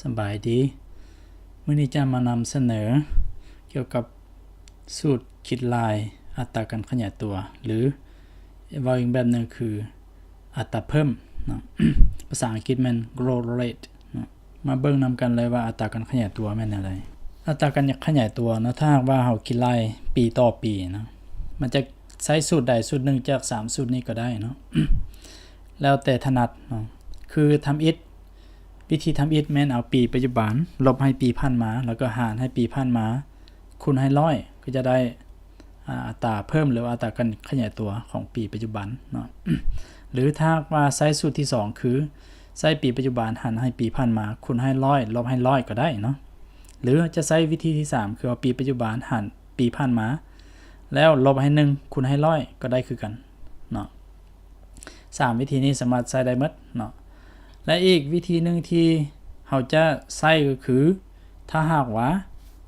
ສະບາຍດີ. ມື້ນີ້ຈະມານຳສະເໜີກ່ຽວກັບສູດຄິດລາຍອັດຕາການຂະຫຍາຍຕົວ ຫຼື ເວົ້າອີກແບບໜຶ່ງຄືອັດຕາເພີ່ມເນາະ, ພາສາອັງກິດແມ່ນ growth rate ເນາະ. ມາເບິ່ງນຳກັນເລີຍວ່າອັດຕາການຂະຫຍາຍຕົວແມ່ນແນວໃດ. ອັດຕາການຂະຫຍາຍຕົວເນາະ, ຖ້າຫາກວ່າເຮົາຄິດລາຍປີຕໍ່ປີເນາະ, ມັນຈະໃຊ້ສູດໃດສູດໜຶ່ງຈາກສາມສູດນີ້ກໍໄດ້ເນາະ, ແລ້ວແຕ່ຖະໜັດເນາະ. ຄືທຳອິດ ວິທີທຳອິດແມ່ນເອົາປີປັດຈຸບັນລົບໃຫ້ປີຜ່ານມາ ແລ້ວກໍຫານໃຫ້ປີຜ່ານມາ ຄູນໃຫ້ຮ້ອຍ ກໍຈະໄດ້ ອາ ອັດຕາເພີ່ມ ຫຼືວ່າອັດຕາການຂະຫຍາຍຕົວຂອງປີປັດຈຸບັນເນາະ. ຫຼືຖ້າຫາກວ່າໃຊ້ສູດທີສອງ ຄືໃຊ້ປີປັດຈຸບັນຫານໃຫ້ປີຜ່ານມາ ຄູນໃຫ້ຮ້ອຍ ລົບໃຫ້ຮ້ອຍກໍໄດ້ເນາະ. ຫຼືຈະໃຊ້ວິທີທີສາມ ຄືເອົາປີປັດຈຸບັນຫານປີຜ່ານມາ ແລ້ວລົບໃຫ້ໜຶ່ງ ຄູນໃຫ້ຮ້ອຍ ກໍໄດ້ຄືກັນເນາະ. ສາມວິທີນີ້ສາມາດໃຊ້ໄດ້ໝົດເນາະ. ແລະ ອີກວິທີໜຶ່ງທີ່ເຮົາຈະໃຊ້ກໍຄື ຖ້າຫາກວ່າ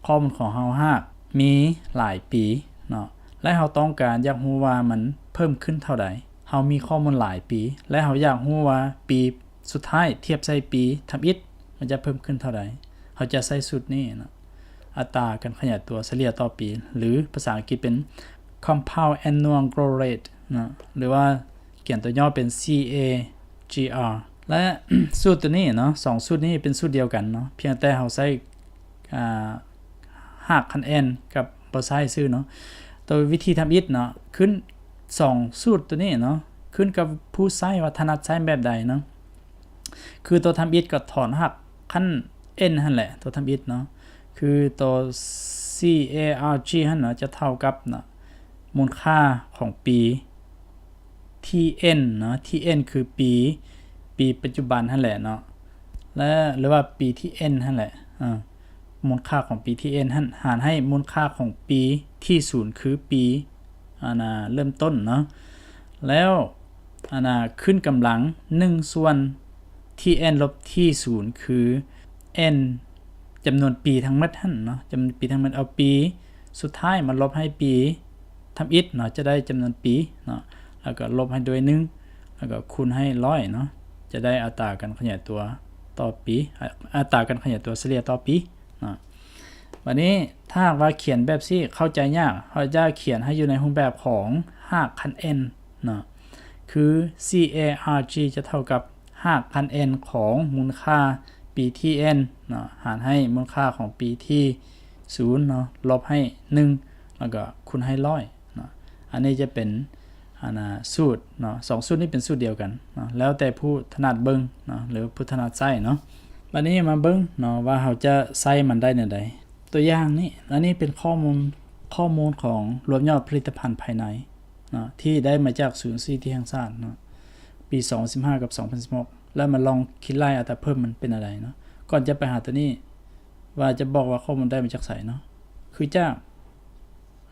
ຂໍ້ມູນຂອງເຮົາຫາກມີຫຼາຍປີເນາະ ແລະ ເຮົາຕ້ອງການຢາກຮູ້ວ່າມັນເພີ່ມຂຶ້ນເທົ່າໃດ, ເຮົາມີຂໍ້ມູນຫຼາຍປີ ແລະ ເຮົາຢາກຮູ້ວ່າປີສຸດທ້າຍທຽບໃສ່ປີທຳອິດ ມັນຈະເພີ່ມຂຶ້ນເທົ່າໃດ, ເຮົາຈະໃຊ້ສູດນີ້ເນາະ. ອັດຕາການຂະຫຍາຍຕົວສະເລ່ຍຕໍ່ປີ ຫຼືພາສາອັງກິດເປັນ compound annual growth rate ເນາະ ຫຼືວ່າຂຽນຕົວຫຍໍ້ເປັນ C A G R. ແລະ ສູດຕົວນີ້ເນາະ, ສອງສູດນີ້ເປັນສູດດຽວກັນເນາະ, ພຽງແຕ່ເຮົາໃຊ້ ອາ ຮາກຂັ້ນ n ກັບບໍ່ໃຊ້ຊື່ເນາະ. ໂຕວິທີທຳອິດເນາະ, ຂຶ້ນສອງສູດຕົວນີ້ເນາະ, ຂຶ້ນກັບຜູ້ໃຊ້ວ່າຖະໜັດໃຊ້ແບບໃດເນາະ. ຄືໂຕທຳອິດກໍຖອນຮາກຂັ້ນ n ຫັ້ນແຫຼະ, ໂຕທຳອິດເນາະ, ຄືໂຕ C A R G ຫັ້ນເນາະ ຈະເທົ່າກັບເນາະ ມູນຄ່າຂອງປີ T N ເນາະ, T N ຄືປີ ປີປັດຈຸບັນຫັ້ນແຫຼະເນາະ ແລະ ຫຼືວ່າປີ T N ຫັ້ນແຫຼະ, ອາ ມູນຄ່າຂອງປີ T N ຫັ້ນ ຫານໃຫ້ມູນຄ່າຂອງປີ T ສູນ ຄືປີ ອັນນ່າ ເລີ່ມຕົ້ນເນາະ. ແລ້ວ ອັນນ່າ ຂຶ້ນກຳລັງ ໜຶ່ງສ່ວນ T N ລົບ T ສູນ ຄື n ຈຳນວນປີທັງໝົດຫັ້ນເນາະ, ຈຳນວນປີທັງໝົດ, ເອົາປີສຸດທ້າຍມາລົບໃຫ້ປີທຳອິດເນາະ, ຈະໄດ້ຈຳນວນປີເນາະ, ແລ້ວກໍລົບໃຫ້ດ້ວຍໜຶ່ງ ແລ້ວກໍຄູນໃຫ້ຮ້ອຍເນາະ, ຈະໄດ້ອັດຕາການຂະຫຍາຍຕົວຕໍ່ປີ ອາ ອັດຕາການຂະຫຍາຍຕົວສະເລ່ຍຕໍ່ປີເນາະ. ບັດນີ້ ຖ້າຫາກວ່າຂຽນແບບຊີ້ເຂົ້າໃຈຍາກ, ເຮົາຈະຂຽນໃຫ້ຢູ່ໃນຮູບແບບຂອງຮາກຂັ້ນ n ເນາະ, ຄື C A R G ຈະເທົ່າກັບຮາກຂັ້ນ n ຂອງມູນຄ່າປີ T N ເນາະ ຫານໃຫ້ມູນຄ່າຂອງປີ T ສູນເນາະ ລົບໃຫ້ໜຶ່ງ ແລ້ວກໍຄູນໃຫ້ຮ້ອຍເນາະ. ອັນນີ້ຈະເປັນ ອັນນ່າ ສູດເນາະ, ສອງສູດນີ້ເປັນສູດດຽວກັນເນາະ, ແລ້ວແຕ່ຜູ້ຖະໜັດເບິ່ງເນາະ ຫຼືຜູ້ຖະໜັດໃຊ້ເນາະ. ບັດນີ້ມາເບິ່ງເນາະວ່າເຮົາຈະໃຊ້ມັນໄດ້ແນວໃດ. ຕົວຢ່າງນີ້ ອັນນີ້ເປັນຂໍ້ມູນ ຂໍ້ມູນຂອງລວມຍອດຜະລິດຕະພັນພາຍໃນເນາະ ທີ່ໄດ້ມາຈາກສູນສະຖິຕິແຫ່ງຊາດເນາະ ປີສອງພັນສິບຫ້າກັບສອງພັນສິບຫົກ ແລ້ວມາລອງຄິດໄລ່ອັດຕາເພີ່ມມັນເປັນແນວໃດເນາະ. ກ່ອນຈະໄປຫາຕົວນີ້ ວ່າຈະບອກວ່າຂໍ້ມູນໄດ້ມາຈາກໃສເນາະ, ຄືຈາກ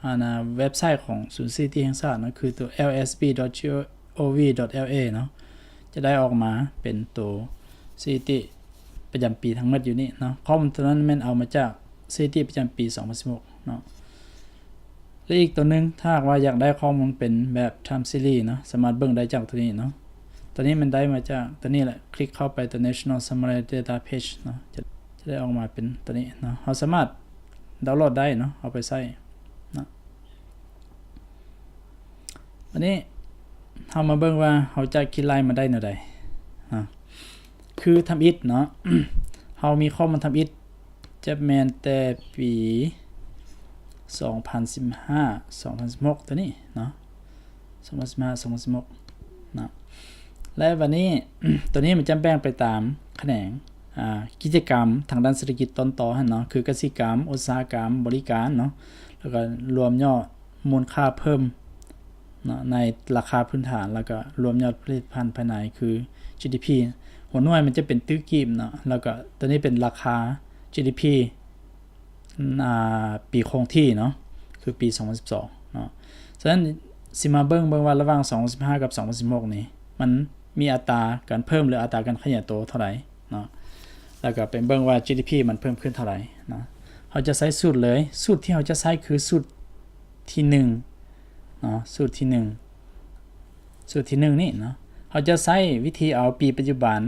ອັນນ່າ ເວັບໄຊຂອງສູນສະຖິຕິແຫ່ງຊາດເນາະ, ຄືຕົວ L S B dot gov dot L A ເນາະ, ຈະໄດ້ອອກມາເປັນໂຕສະຖິຕິປະຈຳປີທັງໝົດຢູ່ນີ້ເນາະ. ຂໍ້ມູນຕົວນັ້ນແມ່ນເອົາມາຈາກສະຖິຕິປະຈຳປີສອງພັນສິບຫົກເນາະ. ແລະ ອີກຕົວໜຶ່ງ ຖ້າຫາກວ່າຢາກໄດ້ຂໍ້ມູນເປັນແບບ time series ເນາະ, ສາມາດເບິ່ງໄດ້ຈາກຕົວນີ້ເນາະ. ຕົວນີ້ມັນໄດ້ມາຈາກຕົວນີ້ແຫຼະ, ຄລິກເຂົ້າໄປຕົວ National Summary Data Page ເນາະ, ຈະ ຈະໄດ້ອອກມາເປັນຕົວນີ້ເນາະ. ເຮົາສາມາດດາວໂຫຼດໄດ້ເນາະ, ເອົາໄປໃຊ້ເນາະ. ບັດນີ້ເຮົາມາເບິ່ງວ່າເຮົາຈະຄິດໄລ່ມັນໄດ້ແນວໃດເນາະ. ຄືທຳອິດເນາະ, ເຮົາມີຂໍ້ມູນທຳອິດຈະແມ່ນແຕ່ປີສອງພັນສິບຫ້າ ສອງພັນສິບຫົກ ຕົວນີ້ເນາະ, ສອງພັນສິບຫ້າ ສອງພັນສິບຫົກເນາະ. ແລະ ບັດນີ້ ຕົວນີ້ມັນຈະແບ່ງໄປຕາມຂະແໜງ ອາ ກິດຈະກຳທາງດ້ານເສດຖະກິດຕົ້ນຕໍຫັ້ນເນາະ, ຄືກະສິກຳ, ອຸດສາຫະກຳ, ບໍລິການເນາະ, ແລ້ວກໍລວມຍອດມູນຄ່າເພີ່ມເນາະ ໃນລາຄາພື້ນຖານ, ແລ້ວກໍລວມຍອດຜະລິດຕະພັນພາຍໃນ ຄື GDP. ຫົວໜ່ວຍມັນຈະເປັນຕື້ກີບເນາະ, ແລ້ວກໍຕົວນີ້ເປັນລາຄາ GDP ອາ ປີຄົງທີ່ເນາະ, ຄືປີສອງພັນສິບສອງເນາະ. ສະນັ້ນ ຊິມາເບິ່ງ ເບິ່ງວ່າລະຫວ່າງສອງພັນສິບຫ້າກັບສອງພັນສິບຫົກນີ້ ມັນມີອັດຕາການເພີ່ມ ຫຼື ອັດຕາການຂະຫຍາຍໂຕເທົ່າໃດເນາະ, ແລ້ວກໍໄປເບິ່ງວ່າ GDP ມັນເພີ່ມຂຶ້ນເທົ່າໃດເນາະ. ເຮົາຈະໃຊ້ສູດເລີຍ, ສູດທີ່ເຮົາຈະໃຊ້ຄືສູດທີໜຶ່ງເນາະ, ສູດທີໜຶ່ງ ສູດທີໜຶ່ງນີ້ເນາະ, ເຮົາຈະໃຊ້ວິທີເອົາປີປັດຈຸບັນ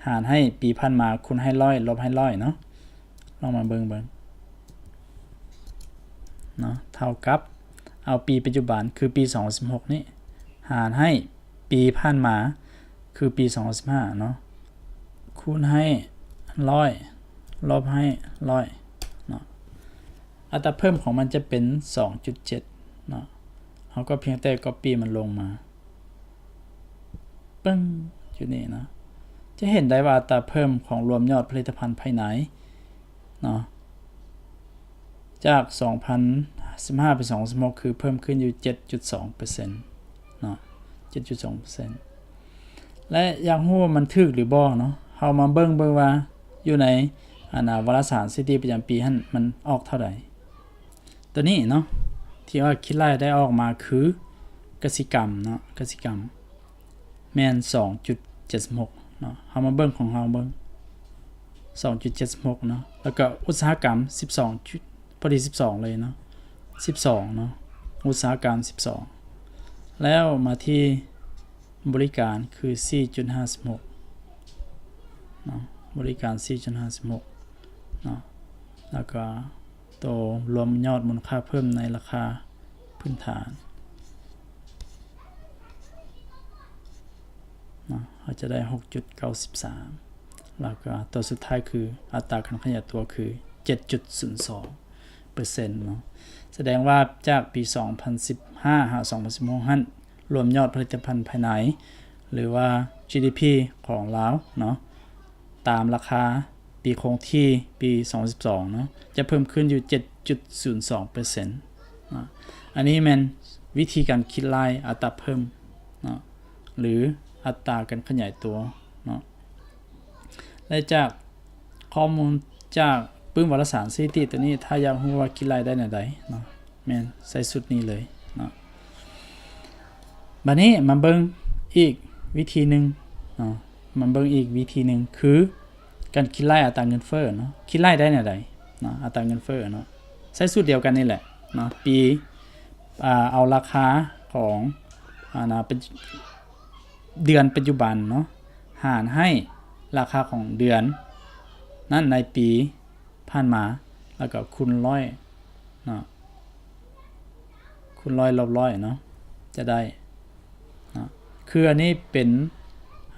ຫານໃຫ້ປີຜ່ານມາ ຄູນໃຫ້ຮ້ອຍ ລົບໃຫ້ຮ້ອຍເນາະ. ລອງມາເບິ່ງເບິ່ງເນາະ ເທົ່າກັບ ເອົາປີປັດຈຸບັນ ຄືປີສອງພັນສິບຫົກນີ້ ຫານໃຫ້ປີຜ່ານມາ ຄືປີສອງພັນສິບຫ້າເນາະ ຄູນໃຫ້ຮ້ອຍ ລົບໃຫ້ຮ້ອຍເນາະ. ອັດຕາເພີ່ມຂອງມັນຈະເປັນສອງຈຸດເຈັດເນາະ. ເຮົາກໍພຽງແຕ່ກັອບປີ້ມັນລົງມາ ປຶ້ງ ຈຸດນີ້ເນາະ. ຈະເຫັນໄດ້ວ່າອັດຕາເພີ່ມຂອງລວມຍອດຜະລິດຕະພັນພາຍໃນເນາະ ຈາກສອງພັນສິບຫ້າໄປສອງພັນສິບຫົກ ຄືເພີ່ມຂຶ້ນຢູ່ເຈັດຈຸດສອງເປີເຊັນເນາະ ເຈັດຈຸດສອງເປີເຊັນ. ແລະ ຢາກຮູ້ວ່າມັນຖືກຫຼືບໍ່ເນາະ ເຮົາມາເບິ່ງເບິ່ງວ່າຢູ່ໃນ ອັນ ອາ ວາລະສານສະຖິຕິປະຈຳປີຫັ້ນ ມັນອອກເທົ່າໃດ. ຕົວນີ້ເນາະ ທີ່ວ່າຄິດໄລ່ໄດ້ອອກມາຄືກະສິກຳເນາະ ກະສິກຳແມ່ນສອງຈຸດເຈັດສິບຫົກເນາະ. ເຮົາມາເບິ່ງຂອງເຮົາເບິ່ງ ສອງຈຸດເຈັດສິບຫົກເນາະ ແລ້ວກໍອຸດສາຫະກຳສິບສອງຈຸດ ພໍດີສິບສອງເລີຍເນາະ ສິບສອງເນາະ ອຸດສາຫະກຳສິບສອງ ແລ້ວມາທີ່ບໍລິການຄືສີ່ຈຸດຫ້າສິບຫົກເນາະ ບໍລິການສີ່ຈຸດຫ້າສິບຫົກເນາະ ແລ້ວກໍ ໂຕລວມຍອດມູນຄ່າເພີ່ມໃນລາຄາພື້ນຖານເນາະ ເຮົາຈະໄດ້ຫົກຈຸດເກົ້າສິບສາມ ແລ້ວກໍໂຕສຸດທ້າຍຄືອັດຕາການຂະຫຍາຍຕົວຄືເຈັດຈຸດສູນສອງເປີເຊັນເນາະ. ສະແດງວ່າຈາກປີສອງພັນສິບຫ້າຫາສອງພັນສິບຫົກຫັ້ນ ລວມຍອດຜະລິດຕະພັນພາຍໃນ ຫຼືວ່າ ຈີດີພີ ຂອງລາວເນາະ ຕາມລາຄາປີຄົງທີ່ປີສອງພັນສິບສອງເນາະ ຈະເພີ່ມຂຶ້ນຢູ່ເຈັດຈຸດສູນສອງເປີເຊັນເນາະ. ອັນນີ້ແມ່ນວິທີການຄິດໄລ່ອັດຕາເພີ່ມເນາະ ຫຼື ອັດຕາການຂະຫຍາຍຕົວເນາະ. ແລະ ຈາກຂໍ້ມູນຈາກປຶ້ມວາລະສານສະຖິຕິຕົວນີ້ ຖ້າຢາກຮູ້ວ່າຄິດໄລ່ໄດ້ແນວໃດເນາະ ແມ່ນໃຊ້ຊຸດນີ້ເລີຍເນາະ. ບາດນີ້ມາເບິ່ງອີກວິທີໜຶ່ງເນາະ ມາເບິ່ງອີກວິທີໜຶ່ງ ຄືການຄິດໄລ່ອັດຕາເງິນເຟີ້ເນາະ. ຄິດໄລ່ໄດ້ແນວໃດເນາະ ອັດຕາເງິນເຟີ້ເນາະ ໃຊ້ສູດດຽວກັນນີ້ແຫຼະເນາະ ປີ ອາ ເອົາລາຄາຂອງ ອາ ນະ ປັດ ເດືອນປັດຈຸບັນເນາະ ຫານໃຫ້ລາຄາຂອງເດືອນນັ້ນໃນປີຜ່ານມາ ແລ້ວກໍຄູນຮ້ອຍເນາະ ຄູນຮ້ອຍລົບຮ້ອຍເນາະ ຈະໄດ້ເນາະ ຄືອັນນີ້ເປັນ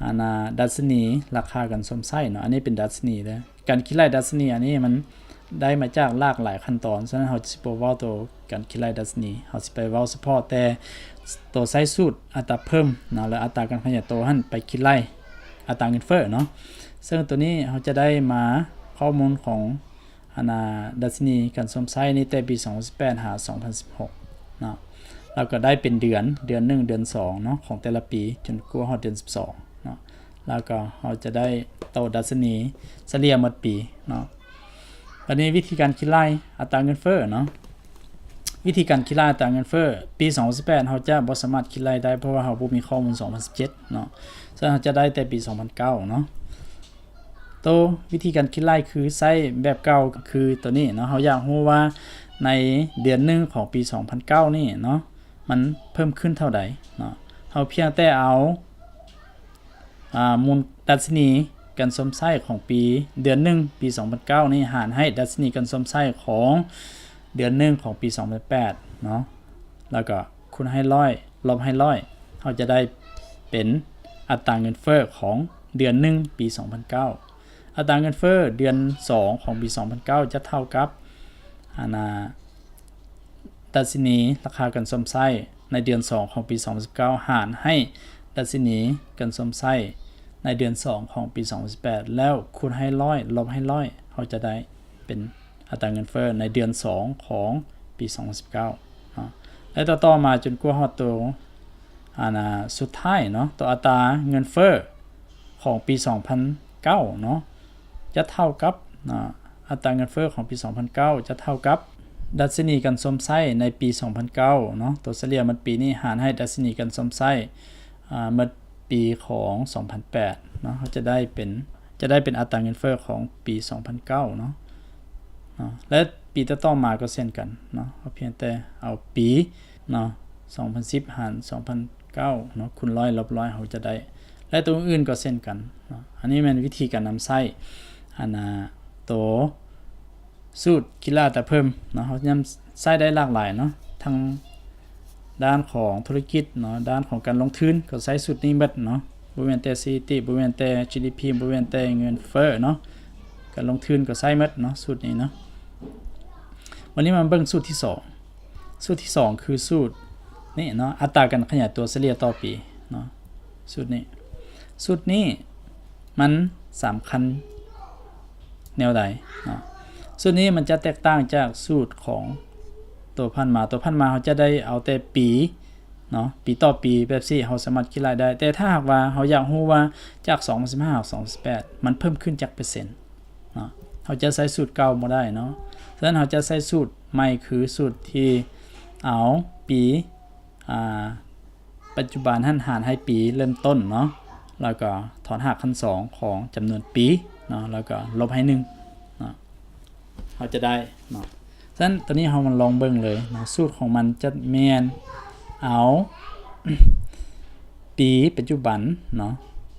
ອັນນະ ດັດຊະນີລາຄາການຊົມໃຊ້ເນາະ ອັນນີ້ເປັນດັດຊະນີເດີ. ການຄິດໄລ່ດັດຊະນີອັນນີ້ມັນໄດ້ມາຈາກຫຼາກຫຼາຍຂັ້ນຕອນ, ສະນັ້ນເຮົາຊິບໍ່ເວົ້າໂຕການຄິດໄລ່ດັດຊະນີ, ເຮົາຊິໄປເວົ້າສະເພາະແຕ່ໂຕໃຊ້ສູດອັດຕາເພີ່ມເນາະ ແລະ ອັດຕາການຂະຫຍາຍໂຕຫັ້ນໄປຄິດໄລ່ອັດຕາເງິນເຟີ້ເນາະ. ເຊິ່ງໂຕນີ້ເຮົາຈະໄດ້ມາຂໍ້ມູນຂອງ ອັນນາ ດັດຊະນີການຊົມໃຊ້ນີ້ແຕ່ປີສອງພັນສິບແປດຫາສອງພັນສິບຫົກເນາະ ແລ້ວກໍໄດ້ເປັນເດືອນ, ເດືອນໜຶ່ງ, ເດືອນສອງເນາະ ຂອງແຕ່ລະປີ ຈົນກວ່າຮອດເດືອນສິບສອງເນາະ ແລ້ວກໍເຮົາຈະໄດ້ໂຕດັດຊະນີສະເລ່ຍໝົດປີເນາະ. ບັດນີ້ວິທີການຄິດໄລ່ອັດຕາເງິນເຟີ້ເນາະ, ວິທີການຄິດໄລ່ອັດຕາເງິນເຟີ້ ປີສອງພັນສິບແປດເຮົາຈະບໍ່ສາມາດຄິດໄລ່ໄດ້ ເພາະວ່າເຮົາບໍ່ມີຂໍ້ມູນສອງພັນສິບເຈັດເນາະ, ສະນັ້ນເຮົາຈະໄດ້ແຕ່ປີສອງພັນເກົ້າເນາະ. ໂຕວິທີການຄິດໄລ່ຄືໃຊ້ແບບເກົ່າ ຄືໂຕນີ້ເນາະ, ເຮົາຢາກຮູ້ວ່າໃນເດືອນໜຶ່ງຂອງປີສອງພັນເກົ້ານີ້ເນາະ ມັນເພີ່ມຂຶ້ນເທົ່າໃດເນາະ, ເຮົາພຽງແຕ່ເອົາ ອາ ມູນດັດຊະນີການຊົມໃຊ້ຂອງປີ ເດືອນໜຶ່ງປີສອງພັນເກົ້ານີ້ ຫານໃຫ້ດັດຊະນີການຊົມໃຊ້ຂອງເດືອນໜຶ່ງຂອງປີສອງພັນແປດເນາະ ແລ້ວກໍຄູນໃຫ້ຮ້ອຍ ລົບໃຫ້ຮ້ອຍ ເຮົາຈະໄດ້ເປັນອັດຕາເງິນເຟີ້ຂອງເດືອນໜຶ່ງປີສອງພັນເກົ້າ. ອັດຕາເງິນເຟີ້ເດືອນສອງຂອງປີສອງພັນເກົ້າຈະເທົ່າກັບ ອັນນາ ດັດຊະນີລາຄາການຊົມໃຊ້ໃນເດືອນສອງຂອງປີສອງພັນສິບເກົ້າ ຫານໃຫ້ດັດຊະນີການຊົມໃຊ້ໃນເດືອນສອງຂອງປີສອງພັນສິບແປດ ແລ້ວຄູນໃຫ້ຮ້ອຍ ລົບໃຫ້ຮ້ອຍ ເຮົາຈະໄດ້ເປັນອັດຕາເງິນເຟີ້ໃນເດືອນສອງຂອງປີສອງພັນສິບເກົ້າເນາະ ແລະ ຕໍ່ໆມາຈົນກວ່າຮອດໂຕ ອັນນາ ສຸດທ້າຍເນາະ, ໂຕອັດຕາເງິນເຟີ້ຂອງປີສອງພັນເກົ້າເນາະ ຈະເທົ່າກັບ ອາ ອັດຕາເງິນເຟີ້ຂອງປີສອງພັນເກົ້າຈະເທົ່າກັບດັດຊະນີການຊົມໃຊ້ໃນປີສອງພັນເກົ້າເນາະ, ໂຕສະເລ່ຍໝົດປີນີ້ຫານໃຫ້ດັດຊະນີການຊົມໃຊ້ ອາ ໝົດປີຂອງສອງພັນແປດເນາະ, ເຮົາຈະໄດ້ເປັນ ຈະໄດ້ເປັນອັດຕາເງິນເຟີ້ຂອງປີສອງພັນເກົ້າເນາະ ເນາະ ແລະ ປີຕໍ່ໆມາກໍເຊັ່ນກັນເນາະ, ເຮົາພຽງແຕ່ເອົາປີເນາະ ສອງພັນສິບຫານສອງພັນເກົ້າເນາະ ຄູນຮ້ອຍ ລົບຮ້ອຍ ເຮົາຈະໄດ້ ແລະໂຕອື່ນໆກໍເຊັ່ນກັນເນາະ. ອັນນີ້ແມ່ນວິທີການນຳໃຊ້ ອັນນ່າ ໂຕສູດຄິດໄລ່ອັດຕາເພີ່ມເນາະ. ເຮົານຳໃຊ້ໄດ້ຫຼາກຫຼາຍເນາະ ທັງດ້ານຂອງທຸລະກິດເນາະ, ດ້ານຂອງການລົງທຶນກໍໃຊ້ສູດນີ້ໝົດເນາະ. ບໍ່ແມ່ນແຕ່ສະຖິຕິ, ບໍ່ແມ່ນແຕ່ ຈີດີພີ, ບໍ່ແມ່ນແຕ່ເງິນເຟີ້ເນາະ, ການລົງທຶນກໍໃຊ້ໝົດເນາະ ສູດນີ້ເນາະ. ວັນນີ້ມາເບິ່ງສູດທີສອງ. ສູດທີສອງຄືສູດນີ້ເນາະ, ອັດຕາການຂະຫຍາຍຕົວສະເລ່ຍຕໍ່ປີເນາະ. ສູດນີ້ ສູດນີ້ມັນສຳຄັນແນວໃດເນາະ? ສູດນີ້ມັນຈະແຕກຕ່າງຈາກສູດຂອງໂຕຜ່ານມາ. ໂຕຜ່ານມາເຮົາຈະໄດ້ເອົາແຕ່ປີເນາະ, ປີຕໍ່ປີແບບຊີ້ ເຮົາສາມາດຄິດໄລ່ໄດ້. ແຕ່ຖ້າຫາກວ່າເຮົາຢາກຮູ້ວ່າຈາກສອງພັນສິບຫ້າຫາສອງພັນສິບແປດ ມັນເພີ່ມຂຶ້ນຈັກເປີເຊັນເນາະ, ເຮົາຈະໃຊ້ສູດເກົ່າບໍ່ໄດ້ເນາະ. ສະນັ້ນເຮົາຈະໃຊ້ສູດໃໝ່ ຄືສູດທີ່ເອົາປີ ອ່າ ປັດຈຸບັນຫັ້ນຫານໃຫ້ປີເລີ່ມຕົ້ນເນາະ, ແລ້ວກໍຖອນຮາກຂັ້ນສອງຂອງຈຳນວນປີເນາະ, ແລ້ວກໍລົບໃຫ້ໜຶ່ງເນາະ, ເຮົາຈະໄດ້ເນາະ. ສະນັ້ນ ຕອນນີ້ເຮົາມາລອງເບິ່ງເລີຍເນາະ, ສູດຂອງມັນຈະແມ່ນເອົາ ປີປັດຈຸບັນເນາະ,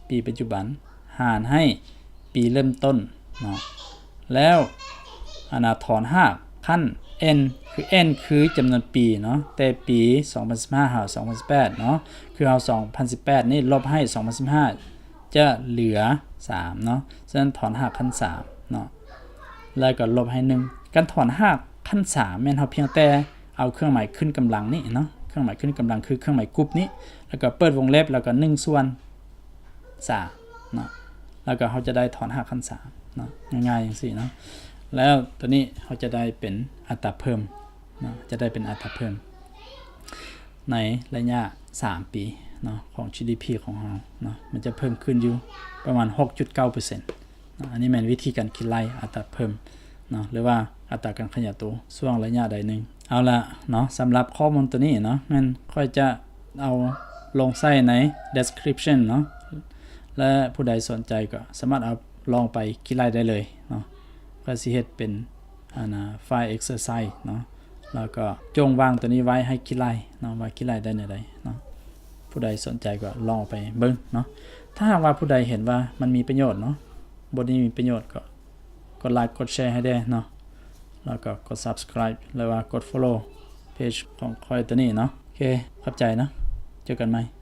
ປີປັດຈຸບັນຫານໃຫ້ປີເລີ່ມຕົ້ນເນາະ, ແລ້ວ ອັນນ່າ ຖອນຮາກຂັ້ນ n ຄື n ຄືຈຳນວນປີເນາະ, ແຕ່ປີສອງພັນສິບຫ້າຫາສອງພັນສິບແປດເນາະ, ຄືເອົາສອງພັນສິບແປດນີ້ລົບໃຫ້ສອງພັນສິບຫ້າ ຈະເຫຼືອສາມເນາະ. ສະນັ້ນຖອນຮາກຂັ້ນສາມເນາະ, ແລ້ວກໍລົບໃຫ້ໜຶ່ງ. ການຖອນຮາກຂັ້ນສາມແມ່ນເຮົາພຽງແຕ່ເອົາເຄື່ອງໝາຍຂຶ້ນກຳລັງນີ້ເນາະ, ເຄື່ອງໝາຍຂຶ້ນກຳລັງຄືເຄື່ອງໝາຍກຸບນີ້ ແລ້ວກໍເປີດວົງເລັບ ແລ້ວກໍໜຶ່ງສ່ວນ ສາມເນາະ, ແລ້ວກໍເຮົາຈະໄດ້ຖອນຮາກຂັ້ນສາມເນາະ, ງ່າຍໆຈັ່ງຊີ້ເນາະ. ແລ້ວໂຕນີ້ເຮົາຈະໄດ້ເປັນອັດຕາເພີ່ມເນາະ, ຈະໄດ້ເປັນອັດຕາເພີ່ມໃນໄລຍະສາມປີເນາະ ຂອງ ຈີດີພີ ຂອງເຮົາເນາະ, ມັນຈະເພີ່ມຂຶ້ນຢູ່ປະມານຫົກຈຸດເກົ້າເປີເຊັນເນາະ. ອັນນີ້ແມ່ນວິທີການຄິດໄລ່ອັດຕາເພີ່ມເນາະ ຫຼືວ່າອັດຕາການຂະຫຍາຍໂຕຊ່ວງໄລຍະໃດໜຶ່ງ. ເອົາລະເນາະ, ສຳລັບຂໍ້ມູນໂຕນີ້ເນາະ ແມ່ນຂ້ອຍຈະ ເອົາລົງໃສ່ໃນ description ເນາະ, ແລະ ຜູ້ໃດສົນໃຈກໍສາມາດເອົາລອງໄປຄິດໄລ່ໄດ້ເລີຍເນາະ. ຂ້ອຍຊິເຮັດເປັນ ອັນນ່າ file exercise ເນາະ, ແລ້ວກໍຈົ່ງວາງໂຕນີ້ໄວ້ໃຫ້ຄິດໄລ່ເນາະ ວ່າຄິດໄລ່ໄດ້ແນວໃດເນາະ. ຜູ້ໃດສົນໃຈກໍລອງເອົາໄປເບິ່ງເນາະ. ຖ້າຫາກວ່າຜູ້ໃດເຫັນວ່າມັນມີປະໂຫຍດເນາະ, ບົດນີ້ມີປະໂຫຍດ ກໍ ກົດໄລກົດແຊໃຫ້ແດ່ເນາະ, ແລ້ວກໍກົດ subscribe ຫຼືວ່າກົດ follow page ຂອງຂ້ອຍໂຕນີ້ເນາະ. ໂອເຄ ຂອບໃຈເນາະ, ເຈີກັນໃໝ່.